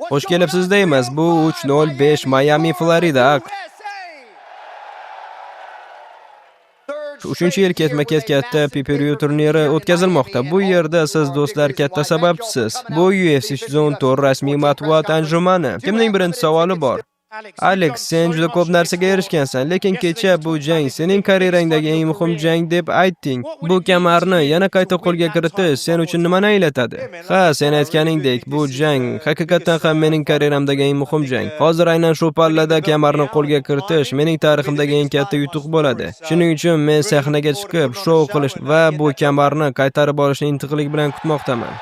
Xush kelibsiz deymiz. Bu 305 Miami, Florida, AQSh. 3-yil ketma-ket katta pay-per-view turniri o'tkazilmoqda. Bu yerda siz do'stlar katta sababchisiz. Bu UFC 314 rasmiy matbuot anjumani. Kimning birinchi savoli bor? Alex, sen juda ko'p narsaga erishgansan, lekin kecha bu jang sening karyerangdagi eng muhim jang deb aytding. Bu kamarni yana qayta qo'lga kiritish sen uchun nimani anglatadi? Ha, sen aytganingdek, bu jang haqiqatan ham mening karyeramdagi eng muhim jang. Hozir aynan shu pallada kamarni qo'lga kiritish mening tariximdagi eng katta yutuq bo'ladi. Shuning uchun men sahnaga chiqib, shou qilish va bu kamarni qaytarib olishni intiqlik bilan kutmoqdaman.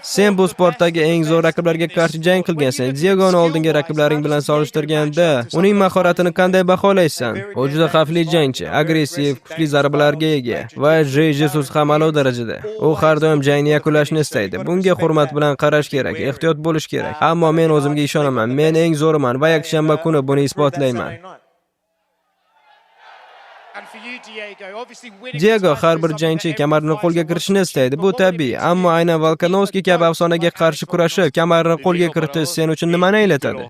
Sen bu sportdagi eng zo'r raqiblarga qarshi jang qilgansan. Diegoni oldingi raqiblaring bilan solishtirganda, uning mahoratini qanday baholaysan? U juda xavfli jangchi, agressiv, kuchli zarbalarga ega va jiu-jitsu ham a'lo darajada. U har doim jangni yakunlashni istaydi. Bunga hurmat bilan qarash kerak, ehtiyot bo'lish kerak. Ammo men o'zimga ishonaman. Men eng zo'riman va yakshanba kuni buni isbotlayman. Diego, har bir jangchi kamarni qo'lga kiritishni istaydi. Bu tabiiy, ammo aynan Volkanovski kabi afsonaga qarshi kurashib, kamarni qo'lga kiritish sen uchun nimani anglatadi?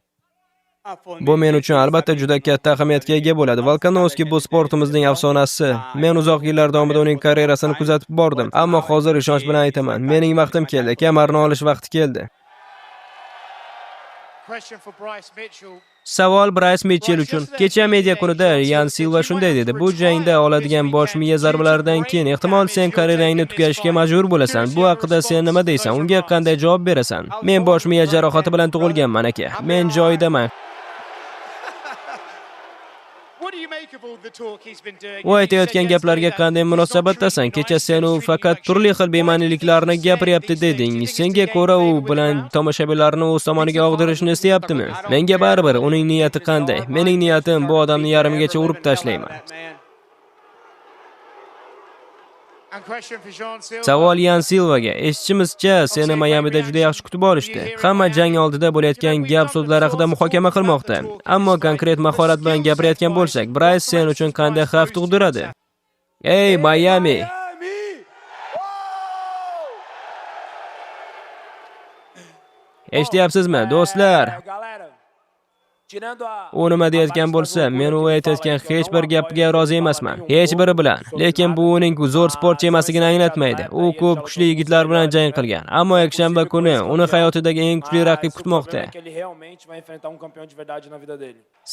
Bu men uchun albatta juda katta ahamiyatga ega bo'ladi. Volkanovski bu sportimizning afsonasi. Men uzoq yillar davomida uning karyerasini kuzatib bordim, ammo hozir ishonch bilan aytaman, mening vaqtim keldi, kamarni olish vaqti keldi. Savol Brays Mitchell uchun. Kecha media kunida Yan Silva shunday dedi: "Bu jangda oladigan bosh miya zarbalaridan keyin ehtimol sen karyerangni tugatishga majbur bo'lasan. Bu haqida sen nima deysan? Unga qanday javob berasan?" Men bosh miya jarohati bilan tug'ilganman, aka. Men joyidaman. U aytayotgan gaplarga qanday munosabatdasan? Kecha sen u faqat turli xil bema'niliklarni gapiryapti deding. Senga ko'ra u bilan tomoshabinlarni o'z tomoniga og'dirishni istayaptimi? Menga baribir uning niyati qanday. Mening niyatim bu odamni yarmigacha urib tashlayman. Savol Yan Silvaga. Eshitishimizcha, seni Mayamida juda yaxshi kutib olishdi. Hamma jang oldida bo'layotgan gap so'zlar haqida muhokama qilmoqda. Ammo konkret mahorat bilan gapirayotgan bo'lsak, Brays sen uchun qanday xavf tug'diradi? Ey Mayami! Eshityapsizmi, do'stlar? U nima deyayotgan bo'lsa, men u aytayotgan hech bir gapga rozi emasman. Hech biri bilan. Lekin bu uning zo'r sportchi emasligini anglatmaydi. U ko'p kuchli yigitlar bilan jang qilgan. Ammo yakshanba kuni uni hayotidagi eng kuchli raqib kutmoqda.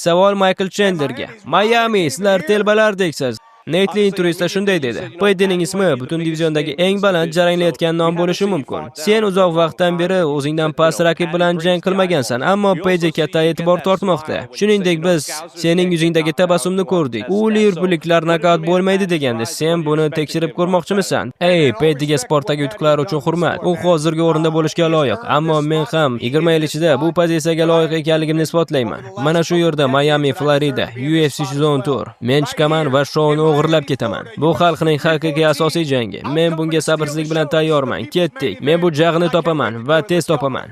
Savol Maykl Chendlerga. Mayami, sizlar telbalardeksiz. Neytli intervyusida shunday dedi: "Paddining ismi butun diviziondagi eng baland jaranglayotgan nom bo'lishi mumkin. Sen uzoq vaqtdan beri o'zingdan past raqib bilan jang qilmagansan, ammo Paddi katta e'tibor tortmoqda. Shuningdek, biz sening yuzingdagi tabassumni ko'rdik. U Liverpulliklar nokaut bo'lmaydi degandi. Sen buni tekshirib ko'rmoqchimisan? Ey, Paddiga sportdagi yutuqlar uchun hurmat. U hozirgi o'rinda bo'lishga loyiq, ammo men ham 20 yil ichida bu pozitsiyaga loyiq ekanligimni isbotlayman. Mana shu yerda Miami, Florida, UFC 314. Men chiqaman va shouni o'g'irlab ketaman. Bu xalqning haqiqiy asosiy jangi. Men bunga sabrsizlik bilan tayyorman. Ketdik. Men bu jag'ni topaman va tez topaman."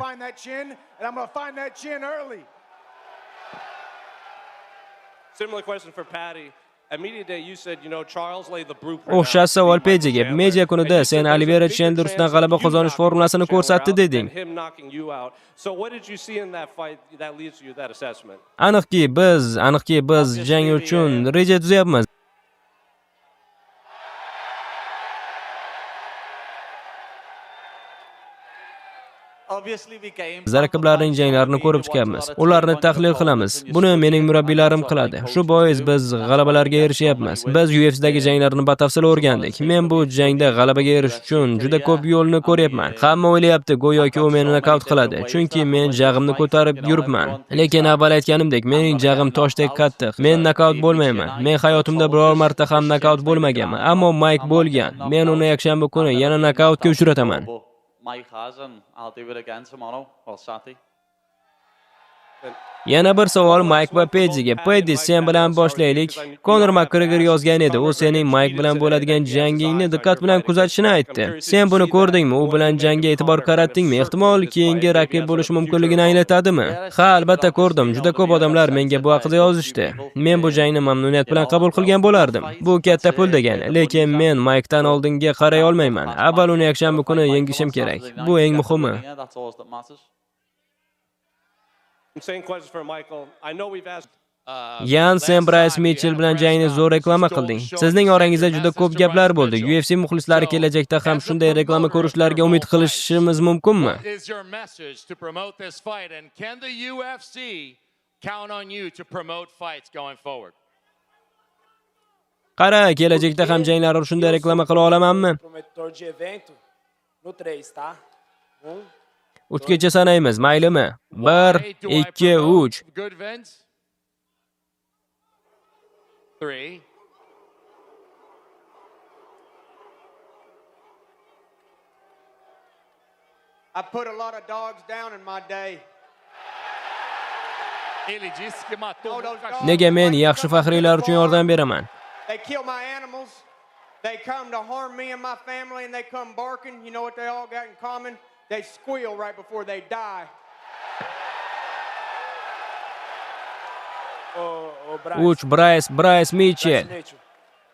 O'xshash savol Peddiga. Media kunida sen Olivera Chendler ustidan g'alaba qozonish formulasini ko'rsatdi deding. Aniqki biz jang uchun reja tuzyapmiz. Biz raqiblarning janglarini ko'rib chiqyapmiz. Ularni tahlil qilamiz. Buni mening murabbiylarim qiladi. Shu bois biz g'alabalarga erishyapmiz. Biz UFCdagi janglarni batafsil o'rgandik. Men bu jangda g'alabaga erishish uchun juda ko'p yo'lni ko'ryapman. Hamma o'ylayapti, go'yoki u meni nokaut qiladi, chunki men jag'imni ko'tarib yuribman. Lekin avval aytganimdek, mening jag'im toshdek qattiq. Men nokaut bo'lmayman. Men hayotimda biror marta ham nokaut bo'lmaganman, ammo Mayk bo'lgan. Men uni yakshanba kuni yana nokautga uchrataman. Mike has, and I'll do it again tomorrow or Saturday. Yana bir savol Mayk va Peddiga. Peddi, sen bilan boshlaylik. Konor Makgregor yozgan edi, u sening Mayk bilan bo'ladigan jangingni diqqat bilan kuzatishini aytdi. Sen buni ko'rdingmi? U bilan jangga e'tibor qaratdingmi? Ehtimol keyingi raqib bo'lishi mumkinligini anglatadimi? Ha, albatta ko'rdim. Juda ko'p odamlar menga bu haqida yozishdi. Men bu jangni mamnuniyat bilan qabul qilgan bo'lardim. Bu katta pul degani, lekin men Maykdan oldinga qaray olmayman. Avval uni yakshanba kuni yengishim kerak. Bu eng muhimi. That's all that matters. Same question for Michael. I know we've asked Yan, sen Brays Mitchell bilan jangni zo'r reklama qilding. Sizning orangizda juda ko'p gaplar bo'ldi. UFC muxlislari kelajakda ham shunday reklama ko'rishlariga umid qilishimiz mumkinmi? What is your message to promote this fight, and can the UFC count on you to promote fights going forward? Qara, kelajakda ham janglarni shunday reklama qila olamanmi? Promotor de evento no 3, tá? 1, 3 gacha sanaymiz, maylimi? 1, Why do I 2, promote 3. good events? Three. I put a lot of dogs down in my day. Ele disse que matou No, muito those cachorro. dogs Nega men yaxshi faxriylar uchun yordam beraman? They kill my animals. They come to harm me and my family, and they come barking. You know what they all got in common? They squeal right before they die. Ô, Bryce. 3, Brays, Brays Mitchell. Mitchell.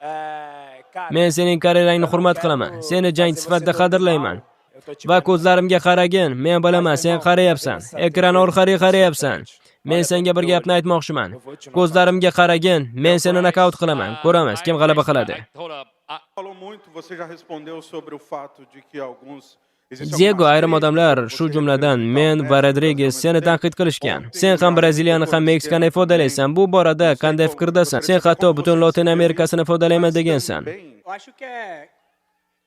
É, cara, Men sening karyerangni hurmat qilaman. Seni jangchi sifatida qadrlayman. Va ko'zlarimga qaragin, men bilaman sen qarayapsan. Ekran orqali qarayapsan. Men senga bir gapni aytmoqchiman. Ko'zlarimga qaragin, men seni nokaut qilaman. Ko'ramiz kim g'alaba qiladi. Hold up. Falou muito, você já respondeu sobre o fato de que alguns existem Diego, algumas ayrim críticas, odamlar, shu você jumladan representa men o va México Rodriguez ao seni mesmo tanqid tempo. qilishgan. Ontem Sen ham o Braziliyani ham Meksikani ifodalaysan. Bu borada qanday fikrdasan? Sen hatto butun Lotin Amerikasini ifodalayman degansan. Também Eu acho que é,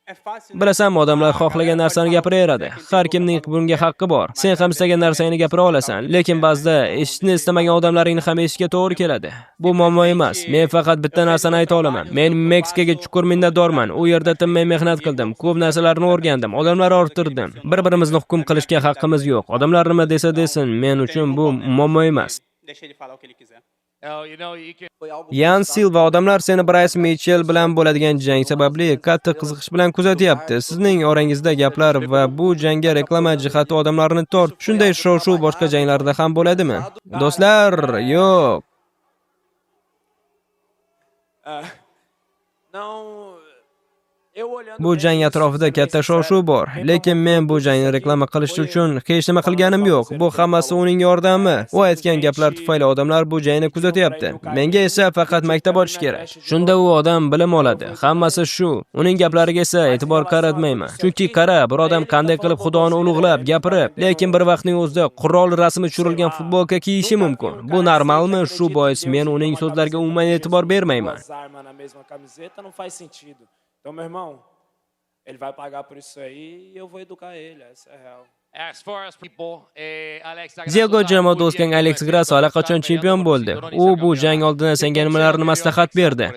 é fácil. Bilasanmi, odamlar xohlagan narsani gapiraveradi. Har kimning bunga haqqi bor. Sen ham istagan narsangni gapira olasan, lekin ba'zida eshitishni istamagan odamlaringni ham eshitishga to'g'ri keladi. Bu muammo emas. Men faqat bitta narsani ayta olaman. Men Meksikaga chuqur minnatdorman. U yerda tinmay mehnat qildim, ko'p narsalarni o'rgandim, odamlar orttirdim. Bir-birimizni hukm qilishga haqqimiz yo'q. Odamlar nima desa desin, men uchun bu muammo emas. Deixa ele falar o que ele quiser. Oh, you can Yan Silva, odamlar seni Brays Mitchell bilan bo'ladigan jang sababli qattiq qiziqish bilan kuzatyapti. Sizning orangizda gaplar va bu jangga reklama jihati odamlarni tort. Shunday shov-shuv boshqa janglarda ham bo'ladimi? Do'stlar, yo'q. Não, eu olhando Bu bem, jang atrofida sendo bem katta sincero, shov-shuv bor, bem lekin men bu promotor jangni disso aqui reklama qilish foi uchun hech nima qilganim yo'q. Bu hammasi uning yordami. U aytgan gaplar tufayli odamlar bu jangni kuzatyapti. Menga esa faqat maktab ochish kerak. Shunda u odam bilim oladi. Hammasi shu. Uning gaplariga esa e'tibor qaratmayman. Chunki qara, bir odam qanday qilib Xudoni ulug'lab gapirib, lekin bir vaqtning o'zida qurol rasmi tushirilgan futbolka kiyishi mumkin. Bu normalmi? Shu bois men uning so'zlariga umuman e'tibor bermayman. Duas armas na mesma camiseta não faz sentido. Então, meu irmão, ele vai pagar por isso aí e eu vou educar ele, essa é a real. As far as people, Alex Diego, jamoada o'sgan Alex Grasso allaqachon chempion bo'ldi. U bu jang oldidan senga nimalarni maslahat berdi?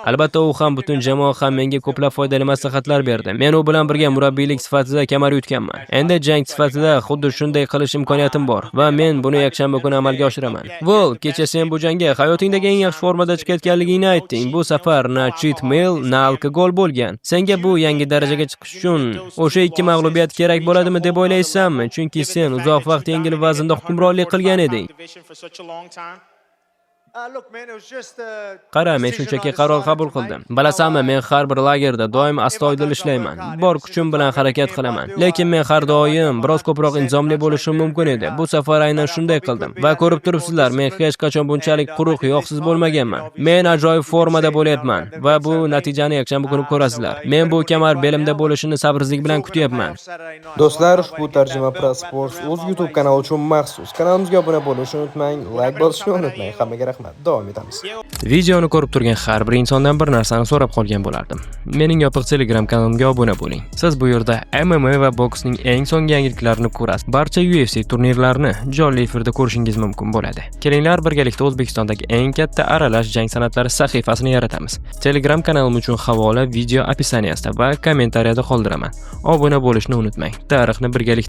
Albatta, u ham, butun jamoa ham menga ko'plab foydali maslahatlar berdi. Men u bilan birga murabbiylik sifatida kamar yutganman. Endi jang sifatida xuddi shunday qilish imkoniyatim bor va men buni yakshanba kuni amalga oshiraman. Vol, kecha sen bu jangga hayotingdagi eng yaxshi formada chiqayotganligingni aytding. Bu safar na cheat meal, na alkogol bo'lgan. Senga bu yangi darajaga chiqish uchun o'sha ikki mag'lubiyat kerak bo'ladimi deb o'ylaysanmi? Chunki sen uzoq vaqt yengil vaznda hukmronlik qilgan eding. Qara, men shunchaki qaror qabul qildim. Bilasanmi, men har bir lagerda doim astoydil ishlayman. Bor kuchim bilan harakat qilaman. Lekin men har doim biroz ko'proq intizomli bo'lishim mumkin edi. Bu safar aynan shunday qildim. Va ko'rib turibsizlar, men hech qachon bunchalik quruq, yog'siz bo'lmaganman. Men ajoyib formada bo'lyapman va bu natijani yakshanba kuni ko'rasizlar. Men bu kamar belimda bo'lishini sabrsizlik bilan kutyapman. Do'stlar, ushbu tarjima ProSports o'z YouTube kanali uchun maxsus. Kanalimizga obuna bo'lishni unutmang, layk bosishni unutmang. Hammaga rahmat. Davom etamiz. Videoni ko'rib turgan har bir insondan bir narsani so'rab qolgan bo'lardim. Mening yopiq Telegram kanalimga obuna bo'ling. Siz bu yerda MMA va boksning eng so'nggi yangiliklarini ko'rasiz. Barcha UFC turnirlarini jonli efirda ko'rishingiz mumkin bo'ladi. Kelinglar, birgalikda O'zbekistondagi eng katta aralash jang san'atlari sahifasini yaratamiz. Telegram kanalim uchun havola video описание sida va kommentariyada qoldiraman. Obuna bo'lishni unutmang. Tarixni birgalikda